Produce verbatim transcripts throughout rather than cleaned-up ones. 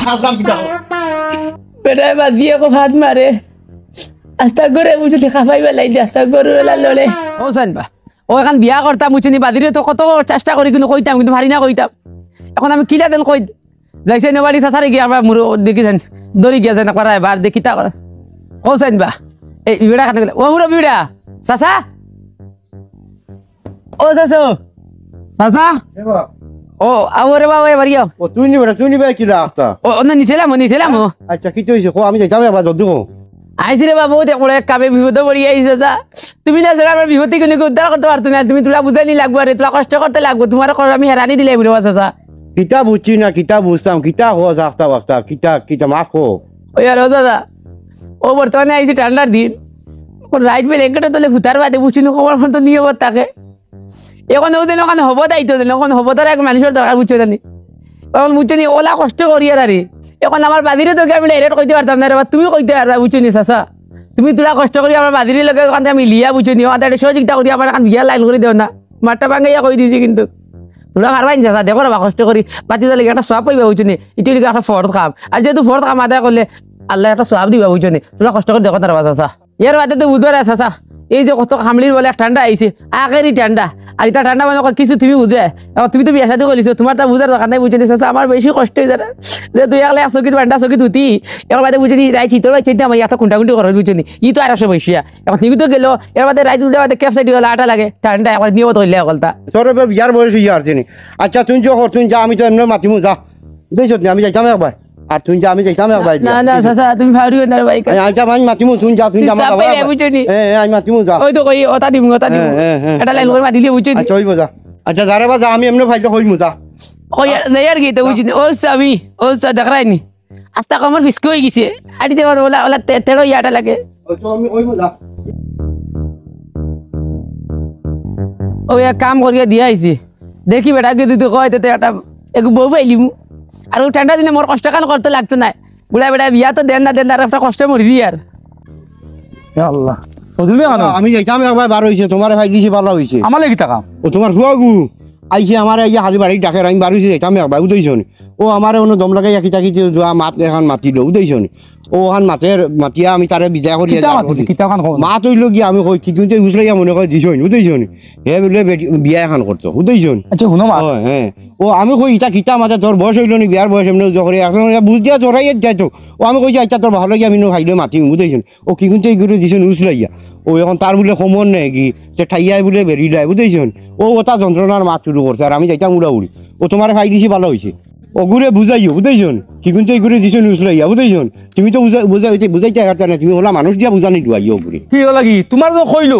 খাসলাম কিতা? বেটায় বাজিয়ে কো ফাত মারে। আস্তা ঘরে বুঝলি খাফাই বেলাই দে, আস্তা ঘরে বেলা লড়ে। ও হুসাইন বা, ও এখন বিয়া করতাম বুঝছনি, বাজিরে তো কত চেষ্টা করি কিন্তু কইতাম, কিন্তু পারি না কইতাম। এখন আমি কিলা দেন কই? যাইছে নেবাড়ি চাচারে গিয়া আবার মুরো দেখি যান, দৌড়ি গিয়া যান, করায় বার দেখি তা করা। ও হুসাইন বা, এই বিড়া খানে গেলে, ও মুরো বিড়া, চাচা? ও চাচা, চাচা? এ বাবা। ও, আও রে বাবা, এ বাড়ি আও। ও, তুই নি বেটা, তুই নি ভাই কিলা আস্তা? ও, ও, না, নিছিলাম, ও, নিছিলাম, ও। আচ্ছা, কিতা অইছে? কও, আমি যাইতাম একবার, জলদি কও। আইছি রে বাবা, ও দেখ, বড় এক কামে বিপদে পড়ি আইছি, চাচা। তুমি না যারা আমার বিপদ থেকে নিকে উদ্ধার করতে পারতো না, তুমি তোরা বুঝাইনি লাগবো রে, তোরা কষ্ট করতে লাগবো, তোমার কষ্ট আমি হেরানি দিলাই বুড়ো চাচা। কিতা বুঝছি না, কিতা বুঝতাম, কিতা কও, আস্তা বাস্তা, কিতা, কিতা মাফ কও। ওই আর ও দাদা, ও বর্তমানে আইছি ঠান্ডার দিন, এখন রাইত বেলা ব্ল্যাঙ্কেটর তলে ফুতার বাদে বুঝছি না, কখন তো নিয়ে থাকে। এখন ও দিন ওখানে হবো দায়িত্ব দিন, এখন হবো তারা এক মানুষের দরকার, বুঝছো জানি। এখন বুঝছো নি, ওলা কষ্ট করি আর আরে। এখন আমার বাজিরে তো আমি ডাইরেক্ট কইতে পারতাম না রে বা, তুমি কইতে পারবা, বুঝছো নি চাচা? তুমি তোরা কষ্ট করি আমার বাজিরে লগে ওখান থেকে আমি লিয়া, বুঝছো নি, ওখান থেকে সহযোগিতা করি আমার এখন বিয়ার লাইন করি দেও না। মাঠটা ভাঙ্গাইয়া কই দিছি কিন্তু। তোরা পারবা নি চাচা, দেখো রে বা, কষ্ট করি। বাতি জ্বালে একটা সওয়াব পাইবা, বুঝছো নি? ইটা লিগে একটা ফরজ কাম। আর যেহেতু ফরজ কাম আদায় করলে আল্লায় একটা সওয়াব দিবা, বুঝছো নি? তোরা কষ্ট করি দেখো না রে বা চাচা। এর বাদে তো বুঝবা রে চাচা, এই যে কত কামড়ির বলে এক ঠান্ডা আইছে, আখেরি ঠান্ডা। আর ইটা ঠান্ডা মানে কিছু তুমি বুঝে, এখন তুমি তো বিয়া শাদী করলিছো, তোমার তা বুঝার দরকার নাই, বুঝছো নি চাচা? আমার বেশি কষ্ট অই যায় রে। যে তুই একলা এক চকিত বান্ডা চকিত হুতি, এর বাদে বুঝছো নি, রাইত শীতর বাচ্চা আমার এত খুন্টাখুন্টি করো, বুঝছো নি? ই তো আর সমস্যা। এখন নিগুতো গেল, এর বাদে রাইত উঠে বাদে ক্যাপ সাইড হলা আটা লাগে, ঠান্ডা এখন নিয়ে বদল হইলে অকলতা। তোর এবার বিয়ার বয়স অইয়া আর চিনি। আচ্ছা, তুই যা কর, তুই যা, আমি তো এমনে মাতিমু, যা। বুঝছো নি, আমি যাইতাম একবার। আর তুই যা, আমি যাইতাম একবার, না, যা। না, চাচা, তুমি ফাউরি না রে ভাই। আচ্ছা, আমি মাতিমু, তুই যা, তুই তুই যা, আমার চাপ বাবা। পাইবে, বুঝছো নি? হ্যাঁ, হ্যাঁ, আমি মাতিমু, যা। ওই তো কই, ওটা দিমু, ওটা দিমু। হ্যাঁ, হ্যাঁ, হ্যাঁ। এটা লাইন করে মাতিলে, বুঝছো নি? আচ্ছা, ওই যা। আচ্ছা, যা রে বা, যা, আমি এমনে ফাইলটা কইমু, যা। ওই আর, যাই আর কি, তো বুঝছো নি? ও স্বামী, ও স্যার, দেখ রায়নি। আস্তা কমর ফিসকে অই গেছে। আড়ি দেওয়ার ওলা, ওলা তে-, তেড়ো ইয়াটা লাগে। ওই তো আমি ওই মজা। ও এক কাম করিয়া দিয়া আইছি। দেখি বেটা যদি তো কয়, তে একটা এক বউ পাইলিমু। আর ও ঠান্ডা দিনে মোর কষ্ট কান করতে লাগতো না। বুড়া বেটা বিয়া তো দেন না দেন, আর একটা কষ্ট মরি দি আর। ইয়া আল্লাহ। ও তুমি কেন? আমি যাইতাম একবার বার হইছে, তোমারে ভাই দিছি ভালো হইছে। আমার লাগি টাকা। ও তোমার ফুয়াগু। আইছে আমারে আইয়া খালি বাড়ি ডাকের, আমি বারইছি যাইতাম একবার, বুঝছো নি? ও আমারে অনো দম লাগাইয়া কিতা কিতা দোয়া মাত এখান মাতিল, বুঝছো নি? ও ওখান মাতের, মাতিয়া আমি তারে বিদায় করিয়া কিতা যাই মাতিছে, করি। কিতা খান কও না? মাত অইল গিয়া আমি কই, কি কিন্তু উসলাইয়া মনে কয় দিছো নি, বুঝছো নি? হে বুলে বেটি, বিয়া এখান করতো, বুঝছো নি? আচ্ছা, হুনো মা। ও, হ্যাঁ। ও আমি কই, ইটা কিতা মাতে, তোর বয়স অইল নি, বিয়ার বয়স এমনে উজা করে, এখন ইটা বুঝ দিয়া জড়াইয়া যাইতো। ও আমি কইছি, আচ্ছা, তোর ভালো লাগিয়া আমি নো খাইলে মাতিম, বুঝছো নি? ও কি কিন্তু এই করে দিছো নি উসলাইয়া। ও এখন তার বুলে কমর নেই কি, সে ঠাইয়ায় বুলে বেরিলায়, বুঝছো নি? ও ওটা যন্ত্রণার মাত শুরু করছে, আর আমি যাইতাম উড়াউড়ি। ও তোমারে পাই দিছি, ভালো হইছে। ওগুরে বুঝাইও, বুঝছো নি? কি কিন্তু এই করে দিছো নি উসলাইয়া, বুঝছো নি? তুমি তো বুঝা-, বুঝা-, বুঝাইতে পারতা না, তুমি ওলা মানুষ দিয়া বুঝানি দুয়াইও ওগুরে। কি হলো কি? তোমার তো কইলো,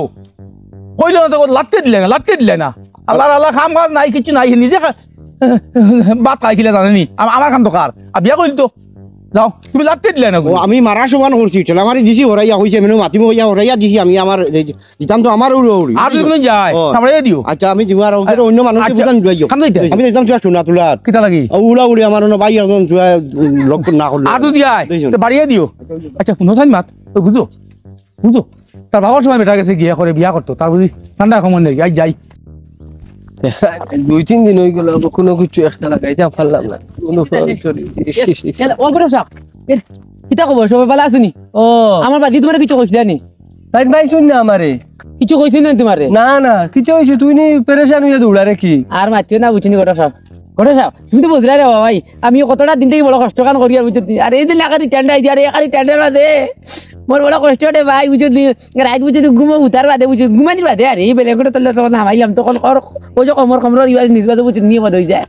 কইলো না তো লাত্তে দিলে না, লাত্তে দিলে না। আল্লাহ, আল্লাহ, কাম কাজ নাই, কিচ্ছু নাই, নিজে খা-, ভাত খাই খিলে জানে নি? আম-, আমার কাম তো কার? আর বিয়া করিল তো। যাও, তুমি লাত্তে দিলে না ও, ওগুরে। আমি মারা সমান করছি, ঠেলা মারি দিছি, হরাইয়া কইছে, মানে মাতিমু কইয়া হরাইয়া দিছি, আমি আমার এই যে দিতাম তো আমার উড়ো উড়ি। আর যদি কোনো যায়, ও। তারপরে দিও। আচ্ছা, আমি দিমু আর ওকে অন্য মানুষকে আচ্ছা। বুঝান দিও। কাম দিতে? আমি দিতাম তুই শোনা তুলার। কিতা লাগি? ও উড়া উড়ি আমার অন্য ভাই একজন তুই লক্ষ্য না করলে। আর যদি যায়, দুইজন। তো বাড়িয়ে দিও। আচ্ছা, হুনো তাই মাত, ও বুঝো, বুঝো। তার বাবার সময় বেটা গেছে গিয়া করে বিয়া করতো, তার বুঝি ঠান্ডা এখন মনে নেই, আই যাই। দুই তিন দিন হয়ে গেল, কোনো কিছু একটা লাগাইতে পারলাম না। কোনো ফল চুরি। এ, এ, ও বড় সাহেব, এ, কিতা খবর? সবাই ভালো আছো নি? ও। আমার বাকি তোমার কিছু কইছিল নি? তাই ভাই শুন না আমারে। কিছু কইছে না তোমারে? না, না, কিতা হইছে? তুই নি পেরেশান হইয়া দৌড়া রে কি? আর মাতিও না, বুঝছি নি, ঘটক সাহেব। ঘটক সাহেব, তুমি তো বুঝলা রে বাবা ভাই, আমি কতটা দিন থেকে বড় কষ্ট কান করি আর বুঝছো নি? আর এই যে লাগারি ঠান্ডা, এই যে আর এই লাগারি ঠান্ডার মাঝে মোর বড় কষ্ট রে ভাই, বুঝছো নি? রাত বুঝছো নি, ঘুমো উতার বাদে, বুঝছো, ঘুমানির বাদে, আর এই বেলে করে তোলে তখন হামাইলাম, তখন কর, ওই যে কমর কমর ইবার নিজ বাদে, বুঝছো, নিয়ে বাদ হয়ে যায়।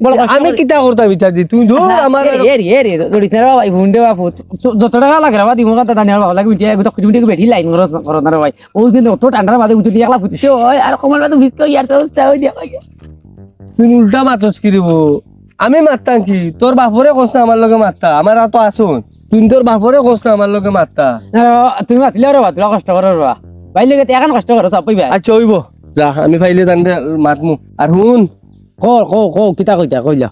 বড় কষ্ট আমি করে। কিতা করতাম ইতা দি? তুই ধর না, আমার এ রে, এ রে, এ রে, ধরিস না রে বাবা, এই ফোন রে বাবা, ফোন। তো যত টাকা লাগে রে বাবা, দিমু কথা জানি আর বাবা, লাগে মিটিয়া, এগুলো খুঁটি মুটি বেটি লাইন করো, করো না রে ভাই। ওই দিন অত ঠান্ডার মাঝে উঠে দিয়ে একলা ফুটতে হয়, আর কমর মাঝে ভিজতে হয়, আর তো অবস্থা হয় দিয়ে হয়। তুই উল্টা মাতস কি রে বো? আমি মারতাম কি? তোর বাপরে কস না আমার লগে মারতা, আমার আর তো আসুন। তুই তোর বাপরে কস না আমার লগে মারতা। না রে বাবা, তুমি মাতিলে রে বাবা, তোরা কষ্ট করো রে বাবা। ভাই লগে এখন কষ্ট করো, সব ভাই। আচ্ছা, ওইব। যা, আমি পাইলে তানরে মাতমু। আর হুন। কও, কও, কও, কিতা কইতা, কইলা।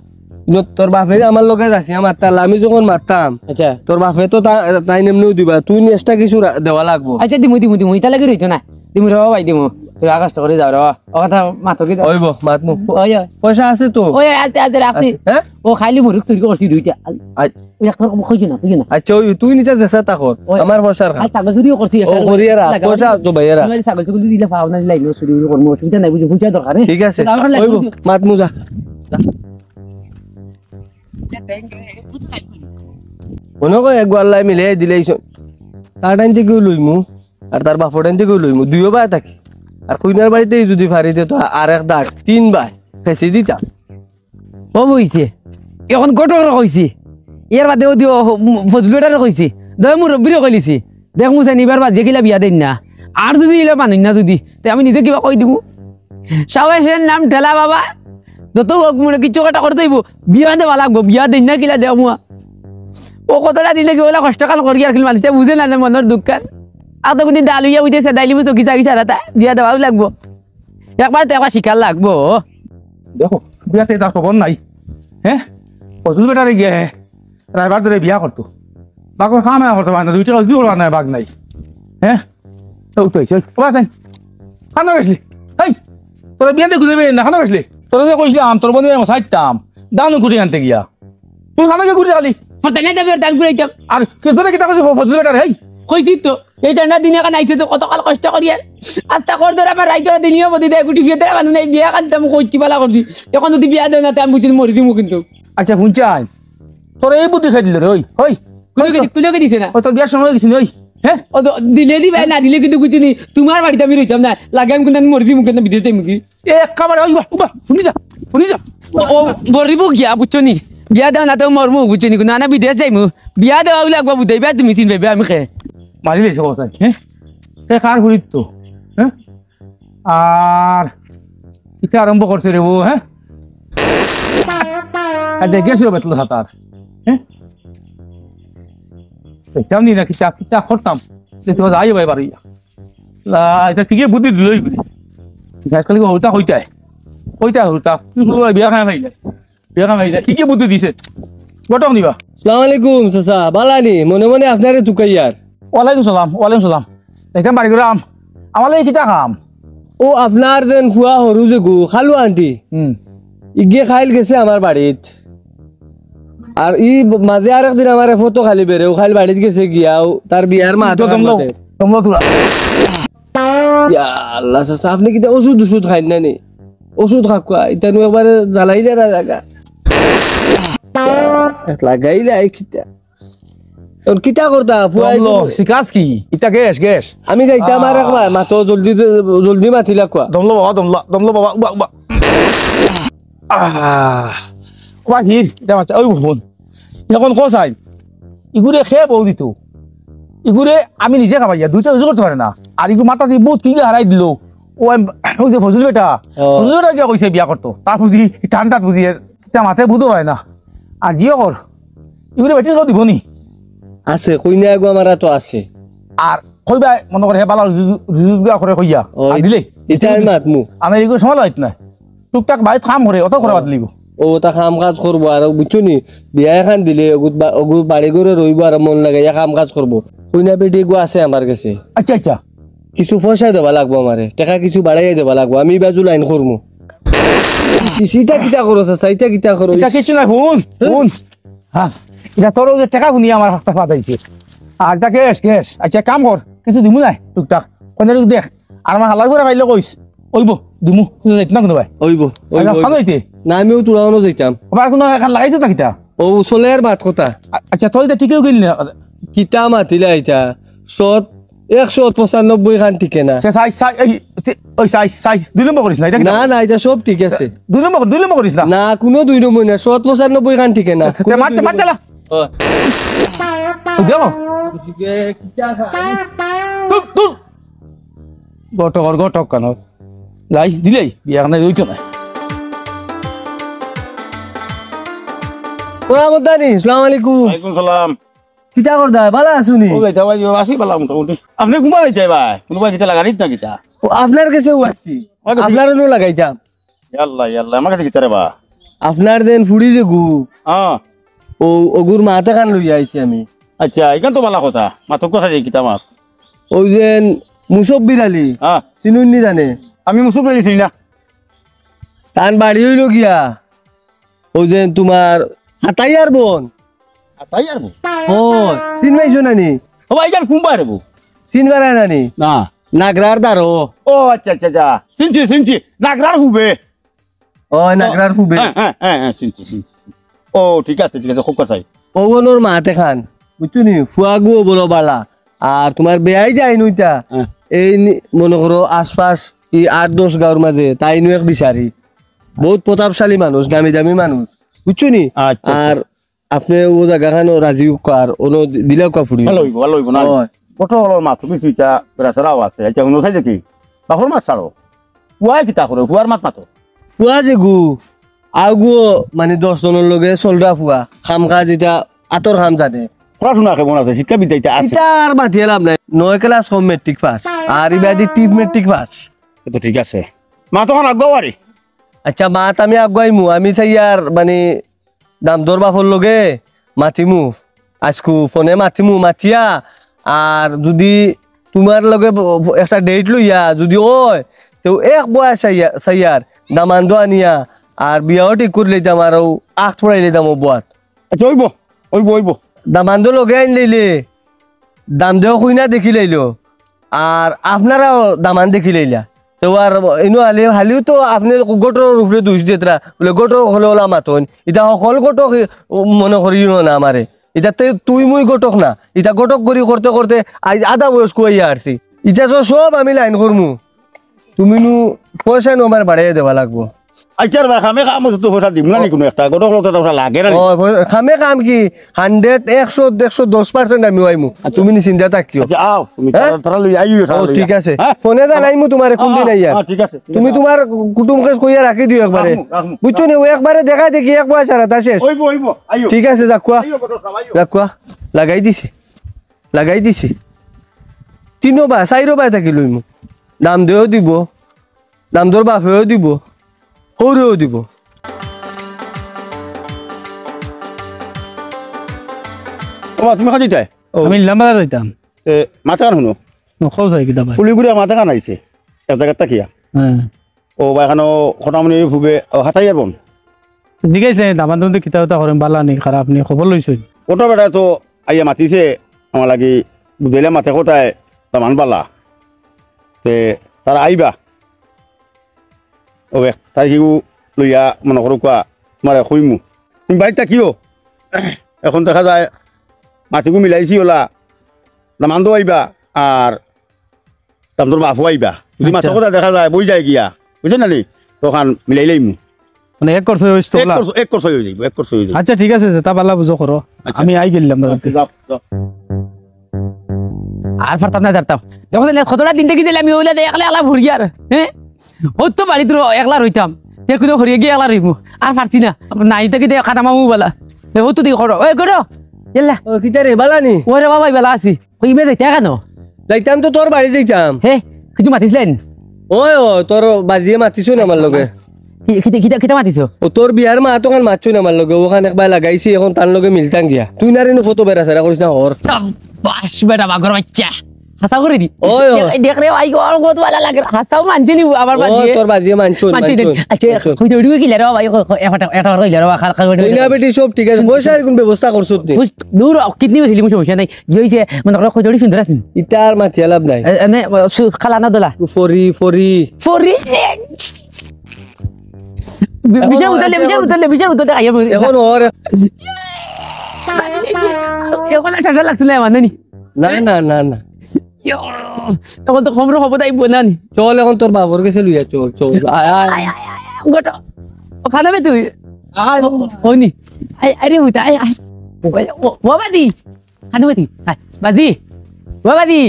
ন-, তোর বাপে আমার লগে যাচিয়া মারতা, আমি যখন মারতাম, আচ্ছা। তোর বাপে তো তা-, তাই নেমনেও দিবা, তুই extra কিছু রা-, দেওয়া লাগবো। আচ্ছা, দিমু, দিমু, দিমু, ইতা লাগি রইতো না। দিমু রে বাবা, ভাই, দিমু। তোরা কষ্ট করি যাও রে বাবা। ও কথা মাতো কি? অইবো, মাতমু। ওই, ওই। পয়সা আছে তো? ওই, আছে, আছে, রাখছি। আছে, হ্যাঁ? ও খাইলি মুরুখ চুরি করছি দুইটা। আই- ওই একটা কম কইও না, কইও না। আচ্ছা, ওই তুই নিতে যেসা তা কর। ওই। আমার পয়সার খা। আর ছাগল চুরিও করছি, ও, একটা করিয়া রাখ, লাগা পয়সা মানে জমাইয়া রাখ। আমি ছাগল চুরি দিলে পাও না, লাইন চুরি করবো, অসুবিধা নাই, বুঝি, পয়সা দরকার, হ্যাঁ? ঠিক আছে, তাহলে আমার লাগবে অইবো, বুঝি। মাতমু যা। মনে কয় এক গোয়াল্লায় মিলে দিলে এই সব। তার টাইম থেকেও লইমু, আর তার বাপর টাইম থেকেও লইমু, দুইও বায় থাকি। আর কইনার বাড়িতেই যদি ফারি দে তো আর এক দাগ, তিন বায়, খেসি দিতাম। ও বইছে, এখন ঘটকরে কইছি, এর বাদে ও দিও, ও, উম, ফজলু বেটারে কইছি, দয় মুরব্বিরে কইলিছি, দেখ মুসেন, ইবার বাদ যে কিলা বিয়া দেন না, আর যদি ইলা মানুষ না যদি, তে আমি নিজে কিবা কই দিমু। সাবাসের নাম ঠেলা বাবা, যত হোক মনে কিচ্ছু কাটা করতে হইব, বিয়া দেওয়া লাগবো, বিয়া দেন না কিলা দেওয়া মুয়া। ও কতটা দিলে কি ওলা কষ্টকাল করি আর কি মানুষটা বুঝে না, না মনের দুঃখকাল। আর তো কোনদিন ডাল হইয়া উঠেছে, ডাইলি বুঝো কিসা কিসা রাতা, বিয়া দেওয়াও লাগবো। একবার তো একবার শিকার লাগবো। দেখো, বিয়াতে তার খবর নাই। হ্যাঁ, ফজলু বেটারে গিয়া, হ্যাঁ, রাইবার ধরে বিয়া করতো। বাকর কাম আর করতে পারে না, দুইটা রুজি করবার নাই, বাঘ নাই। হ্যাঁ, তো উঠে আইছে, ওই, ওবা চাইন। খানো গেছলি? এই, তোরা বিয়াতে খুঁজে পেয়ে না, খানো গেছলি? তোরা যে কইছিলাম, তোর বন্ধু আমি সাইতাম, দানু কুটি আনতে গিয়া। তুই খানো গিয়ে ঘুরে আলি। ফরতানে যাবে, দান করে দিতাম। আর কে তোরা কিতা কইছিস, ফজলু বেটারে, হেই? কইছি তো, এই ঠান্ডা দিনে এখানে আইছে তো কতকাল কষ্ট করি আর। আস্তা কর ধরে আমার রাইত ধরে দিনিও বদি দেয়, গুটি ফিয়ে ধরে মানু নাই, বিয়া কাটতাম, কইছি বালা করছি। এখন যদি বিয়া দেয় না, তে আমি বুঝি মরি দিমু কিন্তু। আচ্ছা, হুনছাইন, তোর এই বুদ্ধি খাই দিল রে, ওই, ওই। কুলোকে দি-, কুলোকে দিছে না। ও, তোর বিয়ার সময় হয়ে গেছে নি, ওই, হ্যাঁ? ও তো দিলে দিবে, না দিলে কিন্তু বুঝি নি, তোমার বাড়িতে আমি রইতাম না, লাগে আমি কিন্তু আমি মরি দিমু কিন্তু বিদেশ যাইমু কি। এ, একেবারে, ওই, উবা, উবা, হুনি যা, হুনি যা। ও, ও, মরিব গিয়া, বুঝছো নি? বিয়া দেওয়া না তো মরমু, বুঝছো নি? না, না, বিদেশ যাইমু। বিয়া দেওয়া হইলে একবার বুঝাইবা তুমি, চিনবে আমি খে। মারি দিয়েছে কথা, হ্যাঁ? সে কার ঘুরিত তো, হ্যাঁ? আর ইটা আরম্ভ করছে রে ও, হ্যাঁ? আর দেখে আসলে বেতল হাতার, হ্যাঁ? দেখতাম নি না কিতা, কিতা করতাম। দেখতে পাওয়া যায় ভাই বাড়ি। লা, এটা ঠিকই বুদ্ধি দিলই বুদ্ধি। আজকাল কি হলতা হইতায়? হইতায় হলতা। তুই বলবি বিয়া খায় ভাই। বিয়া খায় ভাই। কি কি বুদ্ধি দিছে? ঘটক নিবা। আসসালামু আলাইকুম চাচা, বালা নি? মনে মনে আপনারে তুকাইয়ার। ওয়ালাইকুম সালাম, ওয়ালাইকুম সালাম। দেখতাম বাড়ি ঘুরাম। আমার লাগে কিতা কাম? ও আপনার যেন ফুয়া হরু যে গু, খালু আন্টি। হুম। ইগে খাইল গেছে আমার বাড়িত। আর ই মাঝে আরেকদিন আমারে ফটো খালি বেরে, ও খাইল বাড়িত গেছে গিয়া, ও তার বিয়ার মাত তো দমলো, মাতে। দমলো তোরা। ইয়া আল্লাহ, চাচা, আপনি কিতা ওষুধ ওষুধ খাইন না নি? ওষুধ খাকুয়া, ইতা নু একবারে জ্বালাইলে না জাগা। লাগাইলে আই কিতা? ওর কিতা করতা? ফুয়াই দমলো, তো- শিকাস কি? ইতা গ্যাস, গ্যাস। আমি যাইতাম আর আহ। একবার, মাতো জলদি, জলদি মাতিলা কুয়া। দমলো বাবা, দমলা, দমলো বাবা, উবা, উবা। আহ। ওবা হির, ইতা মাছ, ওই ফোন। এখন কো সাইন। ইগুরে খে বউ দিত। ইগুরে আমি নিজে খাবাইয়া, দুইটা উজু করতে পারে না। আর ইগু মাথা দি বুত কি হারাই দিল। ও আমি, ওই যে ফজল বেটা, ও। ফজল বেটা গিয়া কইছে বিয়া করতো। তা বুঝি, ঠান্ডাত বুঝি, তা মাথায় বুধও হয় না। আর জিও কর। ইগুরে বেটির কেউ দিব নি? আছে, কইনা এগু আমার তো আছে। আর কইবা, মনে করে, হে বালা রুজু-, রুজু-, রুজুগা করে কইয়া। ও, আর দিলে? ইতা আমি মাতমু। আমি ইগুরে সময় লাগাইত না। টুকটাক বাড়িত কাম করে, অত করে বাদ লিব। ও, তা কাম কাজ করবো, আর বুঝছো নি? বিয়া এখান দিলে, অগুত বা-, অগুত বাড়ি ঘরে রইবো, আর মন লাগাইয়া কাম কাজ করবো। কইনা বেটি এগু আছে আমার গেছে। আচ্ছা, আচ্ছা। কিছু পয়সা দেবা লাগবো আমারে, টেকা কিছু বাড়াইয়া দেবা লাগবো, আমি বাজু লাইন করমু। সি-, সি-, ইতা কিতা করো, চাচা? ইতা কিতা করো? ইতা কিচ্ছু নাই, হুন, হুন। হ্যাঁ, ইতা তোর ওই যে টেকা হুনি আমার হাতটা ফাটাইছে। আর ইতা ক্যাশ, ক্যাশ। আচ্ছা, কাম কর, কিছু দিমু নাই, টুকটাক। কোন দিন দেখ, আর আমার হালাল করে পাইলে কইস, ওইব, দিমু, তুই যাইত না কোনো ভাই। ওইব, ওইব, আচ্ছা, ওইব। খানো হইতে? না, আমিও তোরা অনো যাইতাম। আবার কোনো এখান লাগাইছো না কিতা? ও, চলে আর মাত কথা। আ-, আচ্ছা, তুই তো ঠিকই গেলি না। কিতা মাতিলা ইতা? সৎ একশো পঁচানব্বই খান টিকে না। সে সাইজ, সাইজ, এই, সে, ওই সাইজ, সাইজ, দুই নম্বর করিস না, এটা কি না, না? না, এটা সব ঠিক আছে। দুই নম্বর, দুই নম্বর করিস না। না, কোনো দুই নম্বর না, সৎ পঁচানব্বই খান টিকে না। আচ্ছা, কোনো তে মার, দুই মার নম্বর। চালা। ও। ওই দেখো। এদিকে কিতা খা-, দূর, দূর। ঘটক আর ঘটক কেন? লাই, দিলেই, বিয়া এখানে রইতো না। ও আমদানি, আসসালামু আলাইকুম। ওয়ালাইকুম সালাম। কিতা করতায়? বালা আছো নি? ও ভাই, যাওয়াই, যাওয়াই, আছি বালা মোটামুটি। আপনে কুনবা যাইতায় ভাই? কুনবা কিতা লাগানিত না কিতা? ও, আপনার গেছেউ আইছি। আমার গেছে? আপনার অনো লাগাইতাম। ইয়াল্লা, ইয়াল্লা, আমার গেছে কিতা রে বা? আপনার যেন ফুড়ি যেগু। হ্যাঁ। ও, অগুর মাত এখান লইয়া আইছি আমি। আচ্ছা, ইখান তো বালা কথা। মাতক কথা যে কিতা মাত? ওই যে মুসব্বির আলী। হ্যাঁ। চিনইন নি জানে? আমি মুসুফ আলী চিনি না। তান বাড়ি অইলো গিয়া, অউ যে তুমার হাতাইয়ার বন। হাতাইয়ার বন? ও, চিন পাইছো না নি? ও ভাই, ইখান কুনবায় রে বো? চিন পারা না নি? না। নাগরার দারো। ও আচ্ছা, আচ্ছা, আচ্ছা। চিনছি, চিনছি। নাগরার হুবে। ও, নাগরার হুবে। হ্যাঁ, হ্যাঁ, হ্যাঁ, হ্যাঁ, চিনছি, চিনছি। ও, ঠিক আছে, ঠিক আছে, খুব কথাই। অউ অনর মাত এখান, বুঝছো নি? ফুয়াগুও বড় বালা। আর তুমার বেয়াই যাইন অইতা। হ্যাঁ। এই নি-, মনো করো আশপাশ এই আট দশ গাঁওর মাঝে তাইনও এক বিচারি। বউত প্রতাপশালী মানুষ, নামি দামি মানুষ, বুঝছো নি? আচ্ছা, আচ্ছা। আর আপনে অউ জাগাখানো রাজি অউক্কা আর অনো দি-, দিলাউক্কা ফুড়ি। ভালা অইবো, ভালা অইবো না? অয়। কত হকলর মাত, তুমি চিন্তা বেড়াছেড়াও আছে। আচ্ছা, হুনো চাই দেখি, বাপর মাত ছাড়ো। ফুয়ায় কিতা করে? ফুয়ার মাত মাতো। ফুয়া যেগু, আগুও মানে দশ জনর লগে চলরা ফুয়া, কাম কাজ ইতা আতর কাম জানে। পড়াশোনা কেমন আছে? শিক্ষা বিদ্যা ইতা আছে? ইতা আর মাতিয়া লাভ নাই। নয় ক্লাস কম মেট্রিক পাস, আর ইবাদি টিপ মেট্রিক পাস। এ তো ঠিক আছে। মাত অখান আগুয়াও আরে। আচ্ছা, মাত আমি আগুয়াইমু, আমি চাইয়ার মানে দামদর বাপর লগে মাতিমু, আইজকু ফোনে মাতিমু, মাতিয়া, আর যুদি তুমার লগে ব-, ব-, একটা ডেট লইয়া যুদি অয়, তেউ এক বয়া চাইয়া-, চাইয়ার দামান্দও আনিয়া, আর বিয়াও ঠিক করি লইতাম, আর অউ আখ ফুড়াই লইতাম অউ বয়াত। আচ্ছা, অইবো, অইবো, অইবো। দামান্দও লগে আইন লইলে, দামদেও কইনা দেখি লইলো, আর আপনারাও দামান দেখি লইলা। তেউ আর ইনো হালি-, হালিও তো আপনে ঘটকর উপরে দুষ দিতরা, বুলে ঘটক অকলে অলা মাতইন। ইতা হকল ঘটক মনো করিও না আমারে। ইতা তে তুই মুই ঘটক না। ইতা ঘটক করি করতে করতে আইজ আধা বয়স কুয়াইয়া আরছি। ইতা তো সব আমি লাইন করমু। তুমি নু পয়সা নু আমার বাড়াইয়া দেওয়া লাগবো। আচ্ছা রে ভাই, কামে কাম অইছে তো পয়সা দিমু না নি কুনু একটা, ঘটক লোক তো পয়সা লাগে না নি? ও, পয়-, কামে কাম কি? হান্ড্রেড, একশো, একশো দশ পার্সেন্ট আমি অইমু। আচ্ছা। তুমি নি চিন্তা থাকিও। আচ্ছা, আও, তুমি হ্যাঁ? তারা, তারা লই আইও, তারা ও, লই ঠিক আও। আছে। হ্যাঁ? ফোনে জানাইমু তুমারে কুন দিন আইয়া। হ্যাঁ, ঠিক আছে, ঠিক তুমি আছে। তুমার কুটুম কেস কইয়া রাখি দিও একবারে। রাখমু, রাখমু। বুঝছো নি? অউ একবারে দেখা দেখি এক বয়া সারাটা শেষ। অইবো, অইবো, আইও। ঠিক আছে, যাউক্কা। আইও, ঘটক সাব, আইও। যাউক্কা। লাগাই দিছি। লাগাই দিছি। তিনো বায়, চাইরো বায় থাকি লইমু। দামদেও দিবো, দামদর বাপেও দিবো, হউরেও দিবো। ও বা, তুমি কাজে যাইতায়? ও। আমি ইলাম বাজার যাইতাম। এ, মাত এখান হুনো। ও, কও চাই কিতা বা? ফুলিগুড়িয়া মাত এখান আইছে। এক জাগাত থাকিয়া। হ্যাঁ। ও বা, এখানো খটামনির ফুবে, ও, হাতাইয়ার বন। জিগাইছে, দামান্দে কিতা কিতা করেন, বালা নি, খারাপ নি, খবর লইছইন? অটা বেটা তো আইয়া মাতিছে, আমার লাগি বুঝাইলা মাতে কথায়, দামান বালা। তে, তারা আইবা। ও এক তারিখেও লইয়া মনো করো কুয়া, তুমারে কইমু। তুমি বাড়িত থাকিও। এখন দেখা যায়, মাতিগু মিলাইছি অলা, দামান্দও আইবা, আর দামান্দর বাপও আইবা। যুদি আচ্ছা। মাতর কথা দেখা যায়, বই যায় গিয়া, বুঝছো না নি? তখন মিলাই লইমু। মানে এক খরচ অইতো এক অলা? খরচ, এক খরচ অই যাইবো, এক খরচ অই যাইবো। আচ্ছা, ঠিক আছে, যেতা বালা বুঝো করো। আচ্ছা। আমি আই গেলাম বাজার থাকি। যাও, যাও। আর পারতাম না, পারতাম। দেখো তাইলে কতটা দিন থাকি দিলে আমি অইলা দে একলা একলা ঘুরি আর, হ্যাঁ? অত বাড়িত একলা রইতাম। তে কুনো ঘুরিয়া গিয়া একলা রইমু। আর পারছি না। নাই থাকি দে খাতা মামু বালা। এ, অত দি করো। ওই করো। ইয়াল্লা। ও, কিতা রে, বালা নি? ওরে বাবা, বালা আছি। কই ইমে যাইতা কেনে? যাইতাম তো তোর বাড়ি যাইতাম। হে, কিছু মাতিছলাইন? ওই, ও, তোর বাজিয়ে মাতিছইন আমার লগে। কি, কিতা, কিতা, কিতা মাতিছো? ও, তোর বিয়ার মাত অখান মাতছইন আমার লগে, অখান একবার লাগাইছি, এখন তান লগে মিলতাম গিয়া। তুই না রে নু কত বেড়াছেড়া করিস না, হর। সাব্বাস বেটা, বাঘর বাচ্চা। হাছা করি দি। ওই, ওই। দেখ, দেখ রে ভাই, আমার কত বালা লাগে। হাছাউ মানছে নি আমার ও, বাজিয়ে? তোর বাজিয়ে মানছইন, মানছে নি? মানছইন, আচ্ছা, মানছইন। কইতে উড়ি গেলে রে ভাই, এ-, এ-, এটা, এটা হইলে রে ভাই, খাল, খাল, কইনা বেটি সব ঠিক আছে, পয়সার কুন ব্যবস্থা করছত নি? দূর, কিডনি বেশি লিমু সমস্যা নাই। যে হইছে, মনে করো, কইতে উড়ি সুন্দর আছেন। ইতার মাতিয়া লাভ নাই। এ-, এনে, সু-, খালা না দলা? ফরি, ফরি। ফরি? বি-, এখন বিশাল ওর উতালে, আছে বিশাল এখন। উতালে, বিশাল উতালে, আইয়া বলি। এখন ওর এখন আর ঠান্ডা লাগছে না আমার, নানি? না, না, না, না। ইয়ো, এখন তো কমরো হবো তাই বোনানি। চল, এখন তোর বাবর গেছে লইয়া চল, চল। আয়, আয়। আয়, আয়, আয়, আয়, গোটো। ও খানাবে তুই? আয়। ও, হয়নি। আয়, আরে, উঠা, আয়, আয়। ও, ও, ও, বাদি। খানু বাদি, আয়, বাদি। ও বাদি।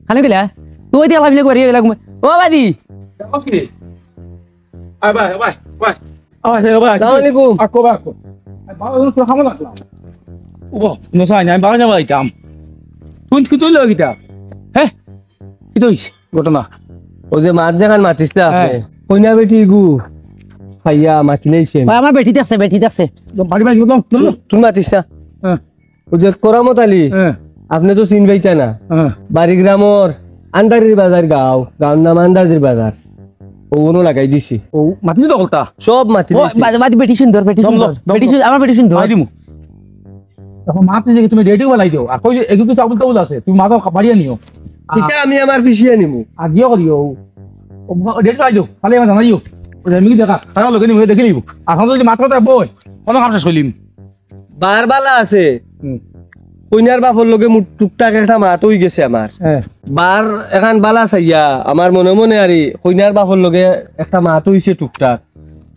খানু গেলা? তুই ওই দিয়ে ভাবলে করে গেলা ঘুমে। ও বাদি। আয়, ভাই, ভাই, ভাই। আয়, ভাই, ভাই। আসসালামু আলাইকুম। আকো, ভাই, আকো। আয়, বাবা, তুমি খামো লাগলা। ও, নসা, আমি বাবা যাওয়া যাইতাম। তুই কি তুই লোক এটা? হ্যাঁ? কি তুই? ঘটনা? ও যে মাত যেখান মাতিস না আপনি, হ্যাঁ। কইনা বেটি গু খাইয়া মাতিলেই সে। ভাই, আমার বেটি দেখছে, বেটি দেখছে। বাড়ি, বাড়ি, বলো, বলো। তুই মাতিস না। হ্যাঁ। ও যে করামত আলী, হ্যাঁ। আপনি তো চিন পাইতা না। হ্যাঁ। বাড়ি গ্রামর আন্দারির বাজার গাঁও, গাঁওর নাম আন্দারির বাজার। অউ অনো লাগাই দিছি। ও, মাতি তো হকলতা। সব মাতি ও, দিছি। বাদ, বাদ, বেটি সুন্দর, বেটি দম, সুন্দর। দম, দম, বেটি দম। সুন্দর, আমার বেটি সুন্দর। মারি দিমু। এখন মাত যে তুমি রেডিও বালাই দিও। আর কই যে এগুলো তো আবুল তাবুল আছে, তুমি মাথা বাড়িয়ে নিও। আর ইটা আমি আমার পিছিয়ে নিমু। আর দিও করিও। ও, ও, রেডিও বালাই দিও, তাহলে আমার জানাইও। ও, আমি দেখা, তারা লোকে নিমু, দেখে নিব। আর এখন যদি মাত্র তা বই, কোনো কাম শেষ করলিম। বার বালা আছে। হুম। কইনার বাপর লগে মু-, টুকটাক একটা মাত অই গেছে আমার। হ্যাঁ। বার এখান বালা চাইয়া, আমার মনে মনে আরি কইনার বাপর লগে একটা মাত অইছে টুকটাক।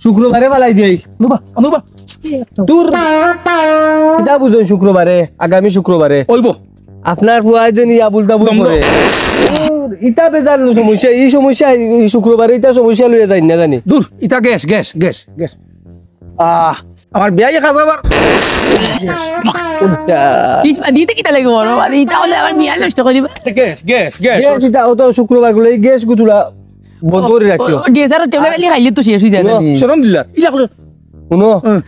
শুক্রবারে ফালাই দেই। অনুবা, অনুবা। তোর কিতা বুঝইন শুক্রবারে, আগামী শুক্রবারে? অইবো। আপনার পুয়ায় যেন ইয়া বুলতা বুল দম দম। করে। তোর ইতা বেজার সমস্যা, ই সমস্যা, ই শুক্রবারে ইতা সমস্যা লইয়া যাইন না জানি। দূর, ইতা গ্যাস, গ্যাস, গ্যাস, গ্যাস। আহ, আমার বিয়াই খাস আবার। ইস, দিতে কিতা লাগে বড়? আমি ইতা হলে আমার বিয়া নষ্ট করিবা। Gas, gas, gas. গ্যাস ইতা, ও তো শুক্রবার গুলো, এই গ্যাস গুতুলা বন্ধ করে রাখিও। ও, ও, ডেজার্ট টেবলেট আলি খাইলে তো শেষ অই যায় না নি? শরম দিলা। ইলা করে। শুনো, হ্যাঁ।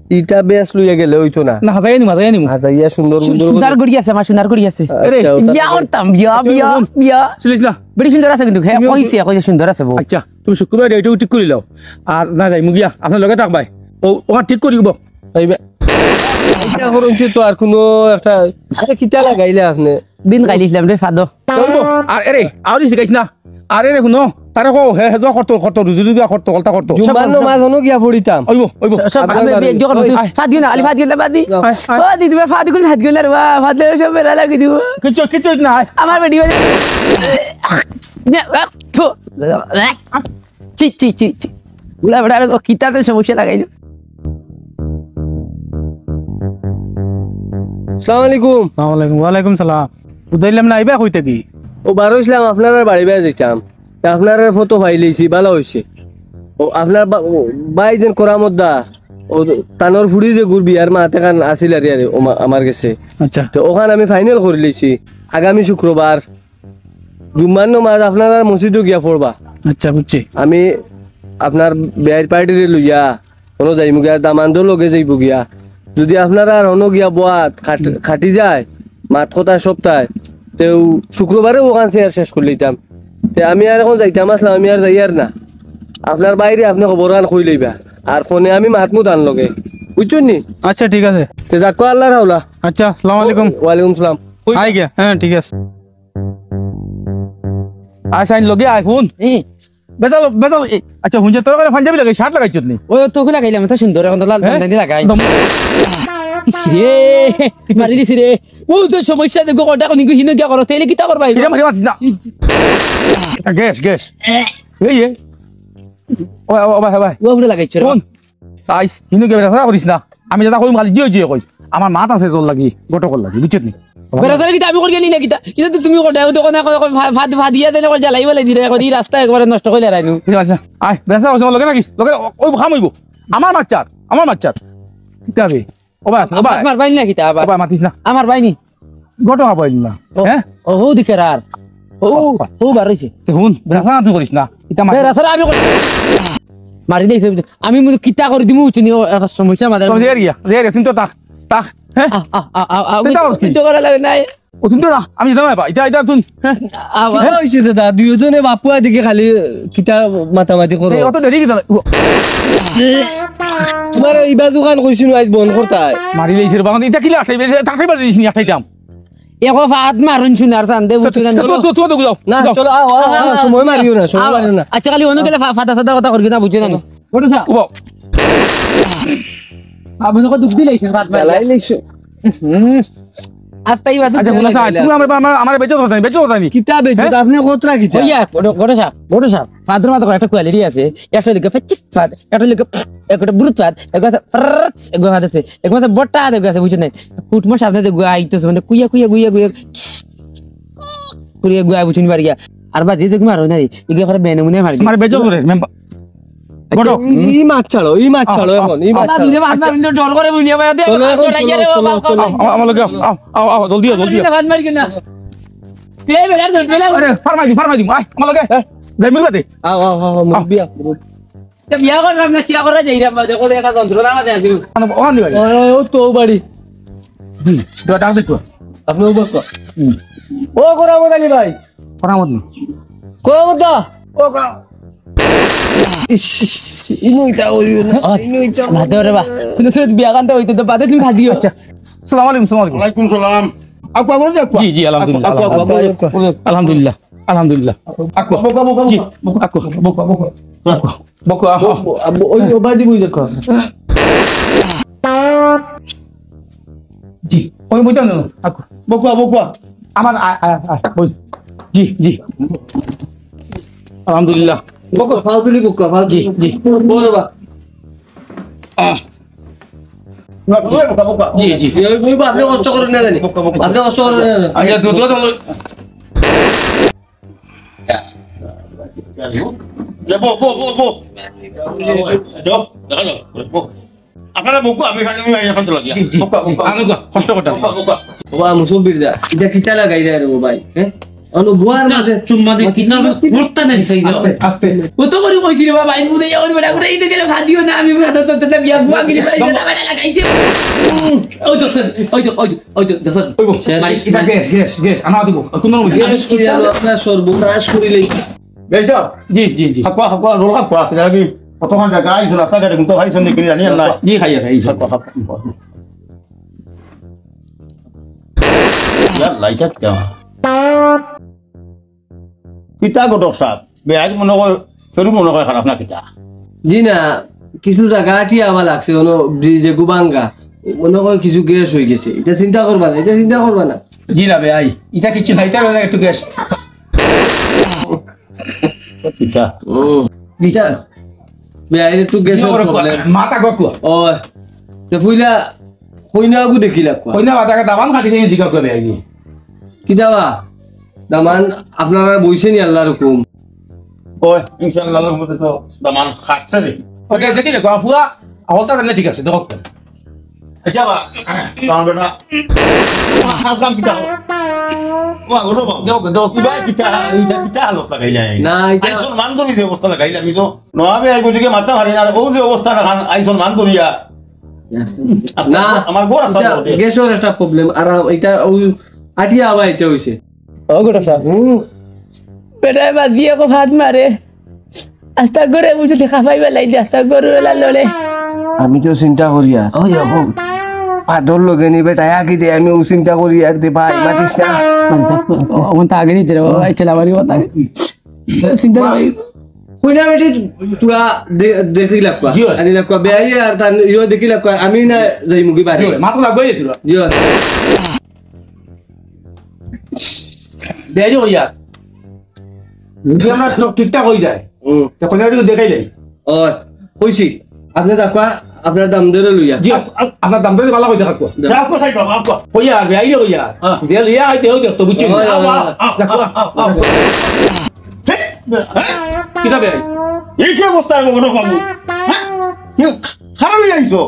ইটা বেশ লইয়া গেলে অইতো না। না, হাজাইয়া নিমু, হাজাইয়া নিমু। হাজাইয়া সুন্দর, সু-, সুন্দর সুন্দর করে। ঘড়ি আছে, আমার সোনার ঘড়ি আছে। আচ্ছা, এরে, ওটা বিয়া তো করতাম, বিয়া, আচ্ছা, বিয়া, হুন। বিয়া। শুনিস না? বেটি সুন্দর আছে কিন্তু, হ্যাঁ, তুমিও কইছে, কইছে সুন্দর আছে বউ। আচ্ছা, তুমি শুক্রবার এটা ঠিক করি লও। আর না যাইমু গিয়া, আপনার লগে থাকবায়। ও, ওখান ঠিক করি দিব। এই বে-, এটা করুন কি তো আর কোনো একটা, আরে কিতা লাগাইলে আপনি? বিন খাইলিছিলাম রে, ফাদো। চলবো। আর এরে, আউরি শিখাইস না। আরে রে, হুনো, তারে কও, হে, হে, যা করতো, করতো, রুজি রুজি করতো, হলতা করতো। জুম্মার সব, সব। নামাজ হনো গিয়া পড়িতাম। অইবো, অইবো। সব, সব, আবার আমি বাড়ি। বের যখন ওই, আয়। ফাদ দিও না, আলি ফাদ দিও না, বাদ দি। আয়, আয়। ও, দিদি, ফাদ দিও না, ফাদ দিও না রে, বা, ফাদ দিলে সব বেড়া লাগি দিব। কিচ্ছু, কিচ্ছু না, আয়। আমার বেটি বাজে। নে, আ, থু। চি, চি, চি, চি। বুড়া বেটা, আরে, ও কিতাতে সমস্যা লাগাইল। আসসালামু আলাইকুম। আসসালামু আলাইকুম। ওয়ালাইকুম সালাম। বুঝাইলাম না, আইবা কই থাকি? ও বার অইছিলাম, আপনারার বাড়ি বায় যাইতাম। তে আপনারার ফটো পাইলিছি, ভালা অইছে। ও আপনার বা-, ও ভাই যেন করামত দা, ও তানর ফুড়ি যেগুর বিয়ার মাত এখান আছিল আর, আর ও মা-, আমার গেছে। আচ্ছা। তো ওখান আমি ফাইনাল করিলিছি আগামী শুক্রবার। জুম্মার নমাজ আপনারার মসজিদো গিয়া পড়বা। আচ্ছা, বুঝছি। আমি আপনার বিয়ার পার্টিরে লইয়া অনো যাইমু গিয়া, দামান্দর লগে যাইবো গিয়া। যদি আপনারার অনো গিয়া বওয়াত খাট-, হুম। খাটি যায়, মাত কথা সপ্তায়, তেউ শুক্রবারে ওখান শেয়ার শেষ করিলিতাম। তে আমি আর এখন যাইতাম আসলাম, আমি আর যাইয়ার না। আপনার ভাইরে আপনে খবর খান কইলাইবা। আর ফোনে আমি মাতমু তান লগে। বুঝছইন নি? আচ্ছা, ঠিক আছে। তে যাক্কা আল্লার হাওলা। আচ্ছা, আসসালামু আলাইকুম। ওয়ালাইকুম সালাম। কই- আই গিয়া, হ্যাঁ, ঠিক আছে। আয় সাইন লগে আয় ফোন। ই। বেজাল, বেজাল, এ, আচ্ছা, হুনছে তোর কাছে পাঞ্জাবি লাগাই, শার্ট লাগাইছত নি? ওই তো ওগুলা লাগাইলাম, তো সুন্দর, এখন তো লাল হ্যাঁ? জামদানি লাগাই। দম- ইস রে, মারি দিছি রে। ও তো সমস্যা দেখো, কটা কোন হিনো গিয়া করো, তেলে কিতা করবা? হিরে মারি মাতিস না। এটা গ্যাস, গ্যাস। এই, এ। ও, ও, ও, ভাই, ভাই। ও, ওগুলা লাগাইছো রে। কোন? চাইস, হিনো গিয়া বেড়া করিস না। আমি যেটা কইম খালি জিও জিও কইস। আমার মাত আছে জোর লাগি, গটকর লাগি, বুঝছত নি? বেড়াছাড়া কিতা আমি করি জানি না কিতা? ইতা তো তুমি কটায়, ওই দোকানে কয়, কয়, ফা-, ফা-, ফাদিয়া দেনে কয়, জ্বালাই বালাই দিরে, কয়, এই রাস্তা একবারে নষ্ট করিলে রাইনু। ঠিক আছে, আয়, বেড়াছাড়া কইস, আমার লগে রাখিস, লগে, ওই খাম অইবো। আমার মাতছার, আমার মাতছার। কিতা বে? ও ভাই, ও ভাই। আমার ভাই না কিতা আবার? ও ভাই, মাতিস না। আমার ভাই নি? গটো খাবো না। ও, হ্যাঁ? ও, হো দিকে আর। ও, ও, ও। ও বার হইছে। তে হুন, বেড়াছাড়া তুই করিস না। ইতা মাত- বেড়াছাড়া আমি করি। মারি দিছে। আমি মনে কিতা করি দিমু, চিনি, ও, একটা সমস্যা মাথায়। তবে জের গিয়া, জের গিয়া, চিন্তা থাক, থাক, হ্যাঁ? আ, আ, আ, আ, আ, চিন্তা করস কি? চিন্তা করা লাগে নাই। ও, চিন্তা না, আমি যেতাম না, ইটা, ইটা তুই, হ্যাঁ? আ, আ, হ্যাঁ? হইছে দাদা, দুইজনে বাপুয়া দেখি খালি কিতা মাতামাতি করো। এই, অত দেরি কিতা? ও। তোমার ইবা দোকান কইছিল আজ বন্ধ করতায়। মারি দিছে রে বাবা, ইটা কিলা আটাই, আটাই বাজে দিস নি, আটাইতাম। এগো ফাদ মারুন সোনার চান্দে, তো, বুঝছো না, তো, চলো। তো, তো, তো, যাও, না, যাও। চলো, আও, আও, আও, আও। সময় মারিও না, সময় আও। মারিও না। আচ্ছা, খালি অন্য গেলে ফা-, ফাদা সাদা কথা করবি না, বুঝছো না? ওঠো, স্যার। উবাও। আপনি তো দুঃখ দিলেই, স্যার, ফাদ মারিয়া। জ্বালাই লইছো। হুম। আস্তাই বাদ আচ্ছা, দিলে হুনো, স্যার, লাগলে। তুমি আমার, আমার, আমার বেচো কথা নি, বেচো কথা নি। কিতা বেচো? হ্যাঁ? আপনি কত রাখিছেন? ওই এক, ওটা, ওটা স্যার, ওটা স্যার। ফাদর মাথার একটা কোয়ালিটি আছে, একটা লিখে ফাচিক ফাদ, একটা লিখে একটা বুরুত ফাদ, এগো আছে, ফাররর, এগো ফাদ আছে, এগো আছে, বট্টা, এগো আছে, বুঝছেন না? কুটমো সামনে এগো আইতো, মানে, কুইয়া, কুইয়া, কুইয়া, কুইয়া, কুইয়া, কুইয়া, বুঝছেন, বাড়িয়া। আর বাদ দিয়ে দেখুন, আর নাই, এগো করে বেনে মুনে মারি। আমার বেজো করে, মেম্বার। আচ্ছা, বড়। ই, ই মাছ ছাড়ো, ই মাছ আহ, ছাড়ো আহ, এখন, ই মাছ আল্লাহ, ছাড়ো। দূরে মাছ মারুন, তো ডর করে বুঝিয়া পাই, আচ্ছা, চলো, এখন, ডরাই চলো, রে, চলো, বাবা, চলো। বাবা, আমার লগে, আও, আও, আও, জলদি আও, জলদি আও। মাছ মারি না। এই বেলা, বেলা। আরে, ফারমাই দি, ফারমাই দি, আয়, আমার লগে। হ্যাঁ। যাই, মুরব্বি দে। আও, আও, আও, আও, মুরব্বি, আও। তে বিয়া করলাম না, কিয়া করা যাই রে, আম্মা, দেখো, দেখা যন্ত্রণা মাঝে আছি। আনো, ওখান দি ভাই। ওই, ওই, ও তো বাড়ি। জি, দোয়া ডাক দে তো। আপনি ও বস কর। হুম। ও করামত আলী ভাই। করামত নি। করামত দা। ও করা-, ইস, ইনো ইতা অইলো না, ইনো ইতা অইলো না। বাদে রে বা, কিন্তু শুধু বিয়া কান্তা অইতো তো বাদে তুমি ভাত দিও। আচ্ছা, সালাম আলাইকুম, সালাম আলাইকুম। ওয়ালাইকুম সালাম। আকু, আকু, আকু। জি, জি, আলহামদুলিল্লাহ, আকু, আকু, আকু, আলহামদুলিল্লাহ। আকু, আকু, আলহামদুলিল্লাহ। আকু, বকু, বকু, জি, বকু, আকু। বকু, বকু। বকু, আ, আ। বকু, ওই, ওই বাদি বই দেখো। জি, ওই বইটা নেন। আকু। বকু, বকু। আমার, আ, আ, আ, বই। জি, জি। আলহামদুলিল্লাহ। বকু। ফাউতুলি বকু, ফাউতুলি। জি, জি। বলো বা। আহ। না, বকু, বকু। জি, জি। এই বই বা আপনি কষ্ট করেন না জানি। বকু, বকু। আপনি কষ্ট করেন না জানি। আচ্ছা, তো, তো, তো। এ, বো, বো, বো, বো। যাও, দেখা যাও, বো। আপনারা বকু, আমি এখানে, আমি এখানে তো লাগিয়া। জি, জি, বকু, জি, বকু। আমি গো, কষ্ট করতাম। বকু, বকু। বাবা, মুসব্বির দা, ইটা কিতা লাগাই দেয় রে বাবা, হ্যাঁ? অনু বুয়ার না, মাঝে চুম্মা দে, কিতা করতা নাই, সেই যাও। আস্তে, আস্তে। ও তো করি কইছি রে বাবা, এই বুঝে যাও, বেটা, করে এই তো গেলে ভাত দিও না, আমি ভাত ধরতে ধরতে বিয়া বুয়া গেলে ভাই, বেটা, বেটা লাগাইছে। ওই তো, স্যার, ওই তো, ওই তো। ওই তো, দেখো। ওই বো, শেষ। মালিক, ইটা গ্যাস, গ্যাস, গ্যাস, আনা দিব। ওই কোন রকম গ্যাস করি আলো, আপনার সর্বনাশ করিলেই। বেশ। জি, জি, জি। খাওয়া, খাওয়া, রোল খাওয়া, এটা কি কতক্ষণ জায়গা আইছো, রাস্তাঘাটে কিন্তু ভাই সঙ্গে কিনে জানি আর নাই। জি, খাইয়া, খাই, ইনশাআল্লাহ। খাওয়া, খাওয়া, খাওয়া। ইয়ার লাইট আছে। কিতা ঘটক সাহেব? বেআইন মনে কয়, শরীর মনে কয় খারাপ না কিতা? জি না, কিছু জাগা আটিয়া আবার লাগছে, অনো ব্রিজে গুবাঙ্গা, মনে কয় কিছু গ্যাস অই গেছে। ইটা চিন্তা করবা না, ইটা চিন্তা করবা না। জি না বেআই, ইটা কিছু না, ইটা মানে একটু গ্যাস। কিতা? হুম, ইটা বেআইর একটু গ্যাসর problem। মাথা গকুয়া। ও, তে ফুইলা কইনা আগু দেখিলা কুয়া। কইনা বাতাকে দামান কাটিছে, এই জিগা কই বেআইনি। কিতা বা? দামান আপনারা বইছেনি আল্লাহর হুকুম? ওই, ইনশাআল্লাহ, আল্লাহর মতে তো দামান খাচ্ছে দেখি। ওকে, দেখি রে, গফুয়া, হলতা দেন ঠিক আছে, দেখো। আচ্ছা বা, দামান বেটা, খাসলাম কিতা হলো? ওয়া, ওঠো বাবু। দেখো, দেখো। ইবা কিতা, ইটা কিতা হালত লাগাইলা এই? না, ইটা আইসন মান ধরি যে অবস্থা লাগাইলা, আমি তো নবাবে আই গতিকে মাথা হারি না, আর ও যে অবস্থা না খান, আইসন মান ধরিয়া। না, আমার ঘর আছে, ইটা ওদের। গ্যাসর একটা problem, আর আম-, ইটা ওই আটিয়া আবার ইটা হইছে। ও গোটা সাহেব। হুম। বেটায় বাজিয়ে কো ফাঁদ মারে। আস্তা করে বুঝলি খাফাই বেলাই দে, আস্তা গরু এলা লড়ে। আমি তো চিন্তা করি আর। ওই, ওই। পাদর লগে নি বেটায় আগে দে, আমি ও চিন্তা করি আর দে ভাই, মাতিস না। ও, ও, তা আগে নিতে রে, ও, এই ঠেলা মারি কথা। চিন্তা নাই। কইনা বেটি তোরা দে-, দেখি লাগবা। জি, হয়। আনি লাগবা, বেআই আর তার ইয়ে দেখি লাগবা, আমি না যাই মুখি বাড়ি। জি, হয়। মাথা লাগবে এই তোরা। জি, হয়। বেআই রে কইয়া। যদি আমরা সব ঠিকঠাক হয়ে যায়, হুম। তো কইনা বেটি দেখাই যাই। ও, কইছি। আপনি দেখবা, আপনার দাম ধরে লইয়া। জি, আপ-, আপ-, আপনার দাম ধরে ভালো হইতে থাকবো। যা। যা, কোথায় বাবা, আপা? কইয়া আর বেআই রে কইয়া। হ্যাঁ। যে লইয়া আইতে হোক দেখতো, বুঝছেন? ওই, ওই, ওই। আ, আ, আ, আ, আ। ঠিক? হ্যাঁ? কিতা বেআই? এই কি অবস্থা হইব, কোনো বাবু? হ্যাঁ? কি খারাপ হয়ে আইছো?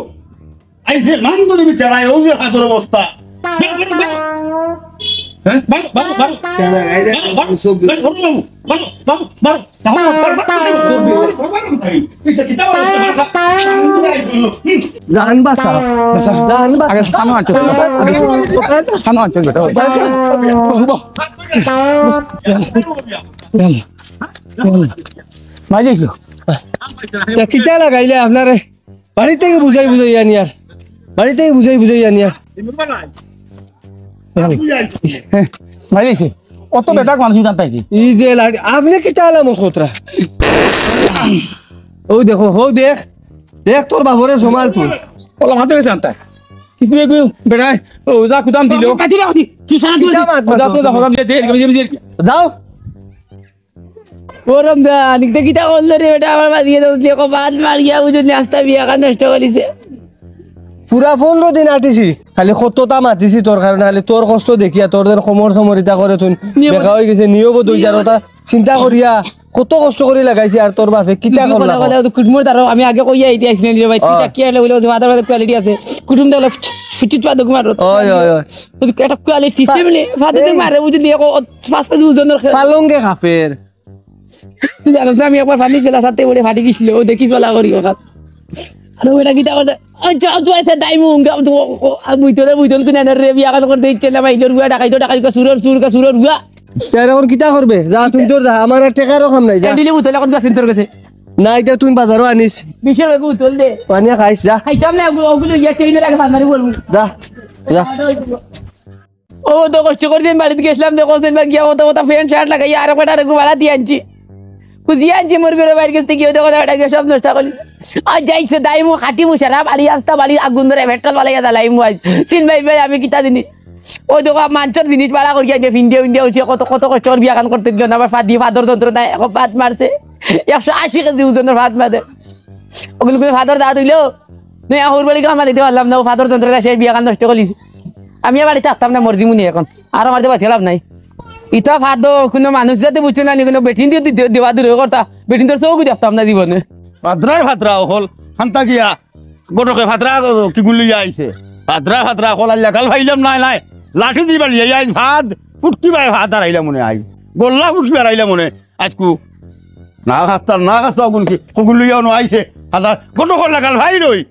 আইছে মান ধরে বিচারায়, ও যে হাতর অবস্থা। বেরো, বেরো, বেরো। হ্যাঁ? বারো, বারো, বারো। চালা, এই যে, বারো, বারো, সব বারো, বারো, বারো, বারো, বারো। জান বাসা। বাসা। জান বাসা। আগে খানো আনতে হবে। খানো আনতে হবে। মাইলে কি? তা কিতা লাগাইলে আপনারে? বাড়ি থেকে বুঝাই বুঝাই আনিয়ার। বাড়ি থেকে বুঝাই বুঝাই আনিয়ার। হ্যাঁ, মারিছে। অত বেটাক মানুষ ইদান তাই কি? এই যে লাঠি, আপনি কিতা আলামত খতরা? ও দেখো, ও দেখ। দেখ তোর বাপরে সমাল তুই। ওলা মাথা গেছে আনতা। কি করে গো? বেটায়, ও যা কুদাম দিল। তুই সারা দিন কিতা মাত মাত? যা তুই যা কুদাম দিলে, দে, দে, দে, দে। যাও। ও রমজান, ইটা কিতা করলো রে বেটা? আমার বাদিকে তো উঠলে কপাল মারিয়া বুঝলি, আস্তা বিয়া খান নষ্ট করিছে। পুরা পনেরো দিন আটিছি, খালি কততা মাতিছি তোর কারণে, খালি তোর কষ্ট দেখিয়া, তোর যেন কোমর সমরিতা করে তুই নিয়ে বেকা হয়ে গেছে, নিয়েও বোধ হইছে, আর ওটা চিন্তা করিয়া কত কষ্ট করি লাগাইছি, আর তোর বাপে কিতা তুই করলা বলে, ক? বলে, তুই কুটুমর দ্বারা আমি আগে কইয়া আইতে আইছি না রে ভাই, তুই আ। চাকিয়া এলে বলে, ওই যে মাথার মাথায় quality আছে, কুটুম দেখলে ফুট, ফুট, ফুট, ফাদক মারো তো। ওই, ওই, ওই। ওই যে একটা quality system নে, ফাদক এই। মারে, বুঝলি, ও, ও, পাঁচ কেজি ওজনের খে- পালঙ্গে কাফের। তুই জানোস না, আমি একবার পানি গেলা সাথে উঠে ফাটি গেছিল, ও দেখিস বলা করি ওখান। আর ওটা কিতা করে, ওই যাও, তুই এসে দাই মুঙ্গা, তুই, ও, ও, আর বুইতলে, বুইতল কিনে আনার রে, বিয়া কাল করে দিচ্ছে না ভাই, ইলোর বুয়া, ডাকাই তো, ডাকাই তো, সুরর, সুর কা, সুরর বুয়া। স্যার, এখন কিতা করবে? যা, তুই তোর যা, আমার আর টেকারও কাম নাই, যা। এন্ডিলে বোতল এখন বেশিন তোর গেছে। না, ইটা তুই বাজারো আনিস। বিশের বেগু বোতল দে। পানিয়া খাইস, যা। খাইতাম না, ওগুলো, ওগুলো ইয়ে ট্রেনের আগে ফান্দারি বলবো। যা, যা। ও তো কষ্ট করি দিন বাড়িত গেছিলাম, দেখো, সেন বা গিয়া কত কত প্যান্ট শার্ট লাগাই, আর একটা আরেকটু ভাড়া দিয়া আনছি। খুঁজিয়া আনছি মোর ঘরর বাইর গেছ থাকি, ওই দেখো, ওটা গিয়া সব নষ্ট করলি। আর যাইছে, দাইমু, খাটিমু, সারা বাড়ি, আস্তা বাড়ি, আগুন ধরে, পেট্রোল বালাইয়া জ্বালাইমু আজ। চিন ভাই ভাই, আমি কিতা জিনিস? ওই দেখো, মাঞ্চর জিনিস ভাড়া করিয়া আনছে, ফিন্দিয়া, ফিন্দিয়া হইছে, কত, কত কষ্ট করি বিয়া খান করতে দিল না, আবার ফাঁদ দিয়ে, ফাদর যন্ত্রণায়, এখন ফাঁদ মারছে। একশো আশি কেজি ওজনর ফাঁদ মারে। ওগুলো করে ফাদর দাঁত হইলো। না, এখন ওর বাড়ি আমার দিতে পারলাম না, ও ফাদর যন্ত্রণায় শেষ বিয়া খান নষ্ট করলিছে। আমি আর বাড়িত থাকতাম না, মর্জি মুনি এখন। আর আমার তো বাঁচিয়া লাভ নাই। ইতা ফাদো, কোনো মানুষ যাতে বুঝছে না, কোনো বেটিন দিয়ে দি-, দেওয়া দূরে করতা। বেটিন তোর চোখও দেখতাম না জীবনে। ফাদরার ফাদরা অকল, হান্তা গিয়া। গটকে ফাদরা কিগুন লইয়া আইছে। ফাদরা ফাদরা অকল, আর লেখাল ফাইলাম নাই, নাই। লাঠি দিবা লিয়া আইস ফাদ, ফুটকি বায় ফাদ হারাইলাম মনে আই। গল্লা ফুটকি হারাইলাম মনে, আজকু। না খাস্তার, না খাস্তা অগুন কি, হগুন লইয়া অনো আইছে। হাজার গটকর লেখাল ফাই রই।